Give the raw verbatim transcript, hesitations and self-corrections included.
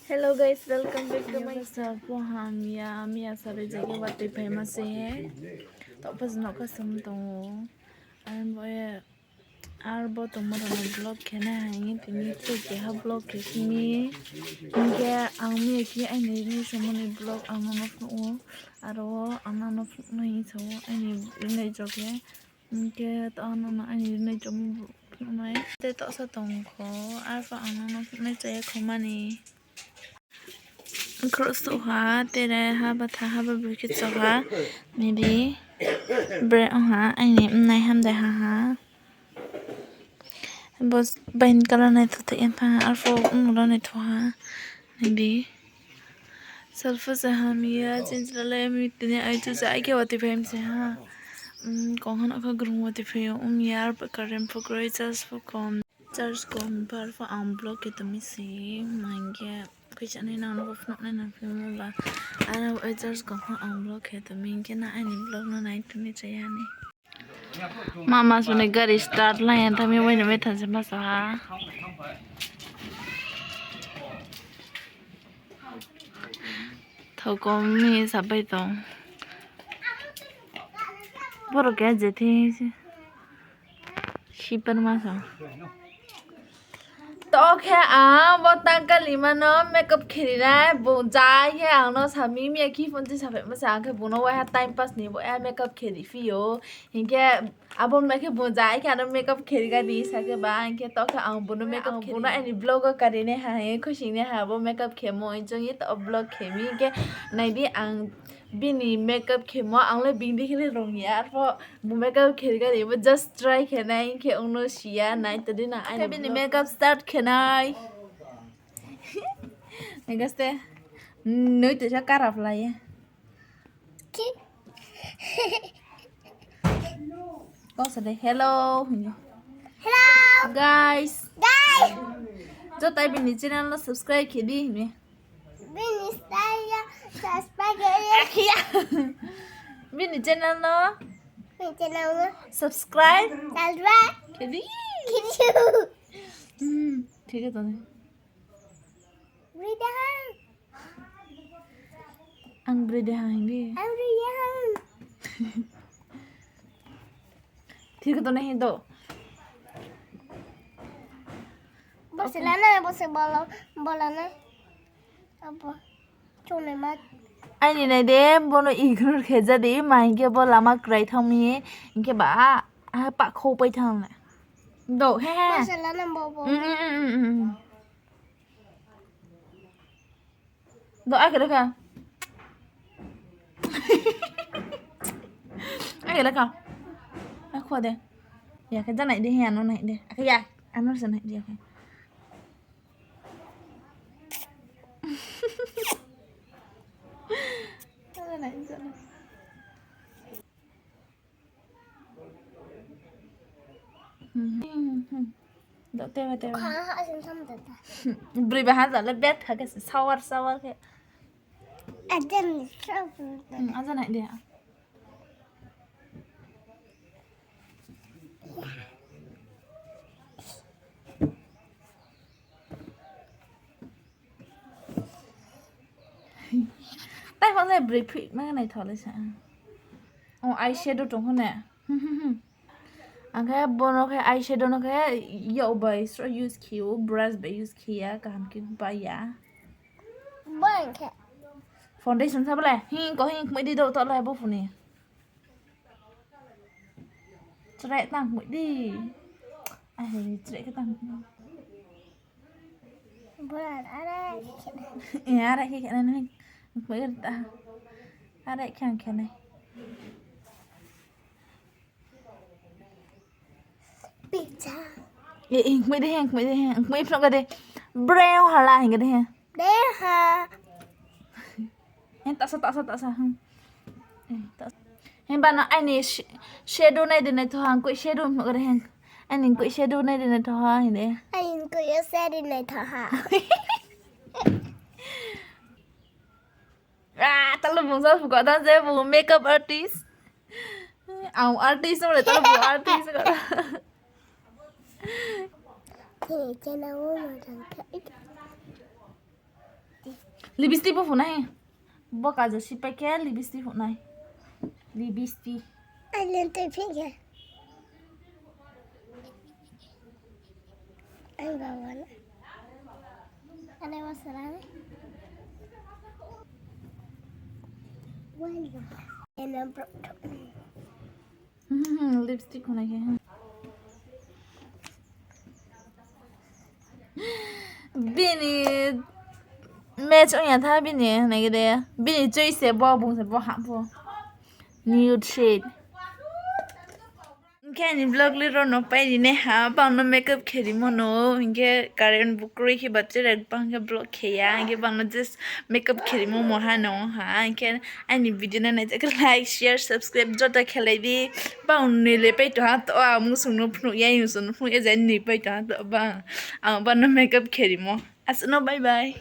Hello guys, welcome back to my channel. Bo sa pho hamya, miya sa bai je khe watoi phaima se. Taoh pho se nouh kha sam tong ou. Ar bo ye, ar bo tongmo rao no vlog khe nai hing ye tini tei keha vlog khe simi. Hing khe ang miya khe aini rinai chomo ni vlog ang no no phnuh ou. Aro wo ang no no phnuh nai hing sa ou aini rinai jo khe. Hing khe taoh ang no no aini rinai chomo phnuh nai. Tei taoh sa tong kho, arphuh ang no no phnuh nai cha ya kho mani. Khrouh souh ha, tere ha, batha ha, ba bri khe chouh ha. Nai di. Bre ong ha, aini mnai hamdai ha ha. Bo s-, bain colour naithothai ya pha, arphuh mung rao naitho ha. Nai di. Salphuh se hamya, chini chla le mi tini ai chu se ai khe watoi phai mi se ha. Kong ha no kha grung watoi phai yo, ong ya, arphuh current pho kroi, charge pho kom. Charge kom, arphuh ang vlog khe tongmi se, ma hing khe, khuisa nai nang no pho phnuh nai nang phi mo ba. Aro ai charge kom pho ang vlog khe tongmi hing khe na aini vlog no nai tongmi cha ya ni. Mama soni gari start lai ya tha mi, waini mai thanng se ma sa ha. Thao kom mi sapai tong. Boro khe je thing se. Sipar ma sa. To khe ang bo tangka lima no makeup kheri nai, bung ja khe ang no sa mi, miya khe phone ti sapai ma sa, ang khe bung no waiha time pass ni bo ya makeup kheri phi ou. Hing khe abo mai khe bung ja khe ano makeup kheri ga di sa khe ba, hing khe to khe ang bung no makeup, ang bung no aini vlog wo kari nai ha, hing khe khuising nai ha, bo makeup khemo, hing chung ye to vlog khe mi, hing khe nai di ang bini makeup khemo, ang le bini khe le rung ya, arphuh bung makeup kheri ga di, bo just try khe nai, hing khe ong no si ya, nai to di na, aini bini makeup start khe nai. Nai gaste, noi to sa karap lai ya. Kau sa de, hello. Hello. Guys. Guys. Joto bini channel no subscribe khe di hing mi. Bini channel no subscribe khe di. Akhe ya. Bini channel no. Bini channel no. Subscribe. Subscribe. Khe di. Khe di. Hmm, thik tongnai. Bride ha. Ang bride ha hing di. Ang bride ha. Thik tongnai hing do. Bo se la nai, bo se bola, bola nai. Abo. Chongnai ma. Aini nai de, bono ignore khe ja di, ma hing khe bo lama krai thanng mi, hing khe ba, a, a, pa khou pai thanng na. Do, he, he. Bo se la nai, bo, bo. Mm, mm, mm, mm, mm. Do, ake lekha. Ake lekha. Akho de. Ya khe ja nai di, he, ano nai di. Ake ya, ano se nai di, ake. Hmm. Do, teba, teba. Kha ha sin tham da ta. Broi ba ha ja le bet kha khe sawar, sawar khe. Ajan ni sawar. Hmm, ajan nai de. Tai phang le broi phi ma nai tho le sa. O, eyeshadow tong kho ne. Ang khe bono khe eyeshadow no khe yak bai sro use khe ou, brush bai use khe ya, kaham khe bai ya. Bo ang khe. Foundation sa bole, hing ko hing kmai di do to le bo phone. Chrai tang kmai di. Ai, chrai khe tang. Bora, ara khe. Eh, ara khe khe nai. Kmai ta. Ara khe ang khe nai. Pizza. Eh, eh, kmai de he, kmai de he, kmai phnuh ga de. Breo hala hing ga de he. Breo ha. He, tasa, tasa, tasa, hmm. Eh, tasa. He, ba no aini sh-, shadow nai de nai tho ha, ang koi shadow phnuh ga de he. Aini koi shadow nai de nai tho ha, hing de. Aini koi shadow nai tho ha. Ah, talo bung sa phuka dan je bung makeup artist. Ang artist no le talo bung artist ko. Khe channel wo ma jang khe. Lipstick pho phunai. Bo kajo si pai khe lipstick phunai. Lipstick. Alien tei phi khe. Ang bawa na. Ane wa sarang. Wala. Ene bro. Hmm, lipstick khonai khe. Bini match ong ya tha bini, nai khe de. Bini choice se bo, bung se bo ha pho. Nude shade. Hing khe aini vlog le ro no pai ri nai ha, bang no makeup khe rimo no, hing khe current bo kroi khe battery rag bang khe vlog khe ya, hing khe bang no just makeup khe rimo mo ha no ha, hing khe aini video no nai khe like, share, subscribe jota khe lai di. Bang ni le pai tong ha to, ang musung no phnuh ya, musung no phnuh ya, jai ni pai tong ha to, bang, ang bang no makeup khe rimo. Asuh no, bye bye.